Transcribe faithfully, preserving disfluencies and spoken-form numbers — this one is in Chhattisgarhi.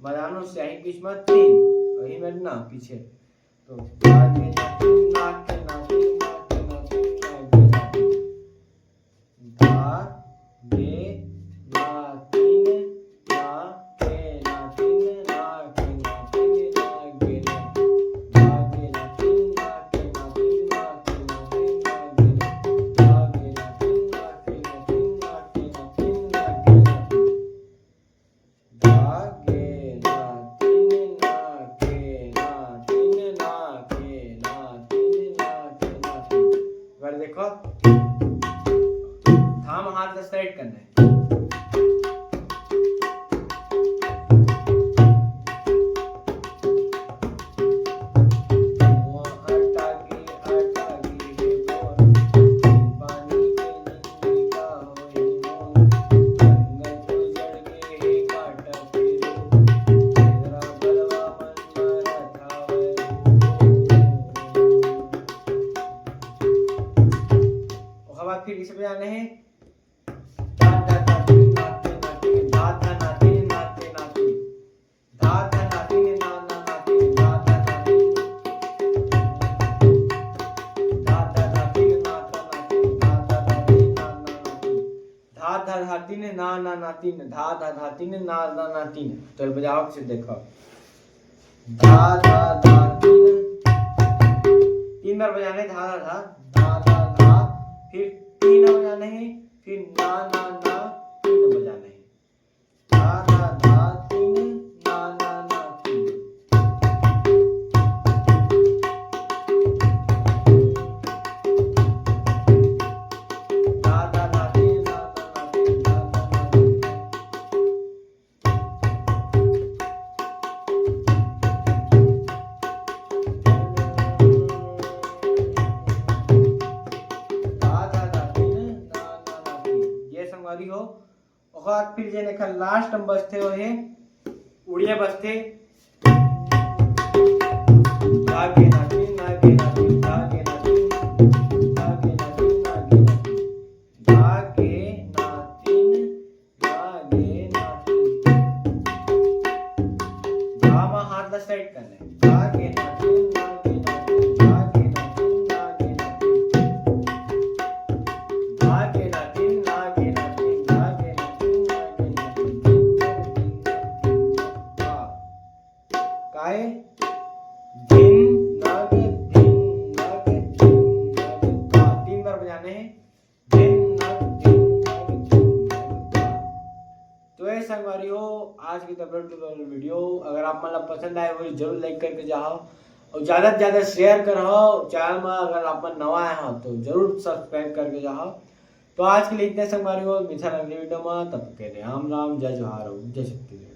मदानो स्याही बीच में तीन, वही में ना पीछे। तो धा गे ना तीन, ना के ना तीन, ना के ना तीन, ना गे ना तीन। धा गे ना तीन, ना के ना तीन, ना के ना तीन, ना गे ना तीन। धा गे ना तीन, ना के ना तीन, ना के ना तीन, ना गे ना तीन। धा गे ना तीन, ना के ना तीन, ना के ना तीन, ना गे ना तीन। धा गे ना तीन, ना के ना तीन, ना के ना तीन, ना के ना तीन। एक बार देखो, धा म हाथ ला straight करना है। ओकर बाद फिर इसे बजाना है, धा धा धा तीन, ना तीन, ना तीन, धा धा ना तीन, ना तीन, ना तीन। धा धा ना तीन, ना ना ना तीन, धा धा ना तीन। धा धा ना तीन, ना ना ना तीन, धा धा ना तीन, ना ना ना तीन। धा धा धा तीन, ना ना ना तीन, धा धा धा तीन, ना ना ना तीन। चल बजाओ, फिर देखो। धा धा धा तीन, तीन बार बजाना है, धा धा धा, धा धा धा, फिर तीन बार बजाना है, फिर ना ना ना तीन बजाना है। धा धा धा तीन, ना ना ना तीन। धा धा धा तीन, ना ना ना तीन, धा धा ना तीन। धा धा धा तीन, ना ना ना तीन। ये संगवारी हो, ओकर बाद फिर जेन एखर last में बजथे, वो हे उड़िया बजथे। धा गे ना तीन, ना गे ना तीन, धा गे ना तीन, धा गे ना तीन, ना गे ना तीन। धा गे ना तीन, ना गे ना तीन। धा म हाथ ला straight कर ले। धा गे ना तीन, ना गे ना तीन, धा गे ना तीन, ना गे ना तीन। धा गे ना तीन, ना गे ना तीन, धा गे ना तीन, ना गे ना तीन। धा। काय? धिन, नग, धिन, नग, धिन, नग, धा। तीन बार बजाना है। धिन, नग, धिन, नग, धिन, नग, धा। तो ये संगवारी हो, आज की तबला ट्यूटोरियल वीडियो अगर आप मन ला पसंद आए हो, जरूर like करके जाओ और ज्यादा से ज्यादा share करो। Channel में अगर आप मन नवा आए हो तो जरूर subscribe करके जाओ। तो आज के लिए इतने संगवारी हो, मिलथन अगले वीडियो में। तब तक के लिए राम राम, जय जोहार और जय छत्तीसगढ़।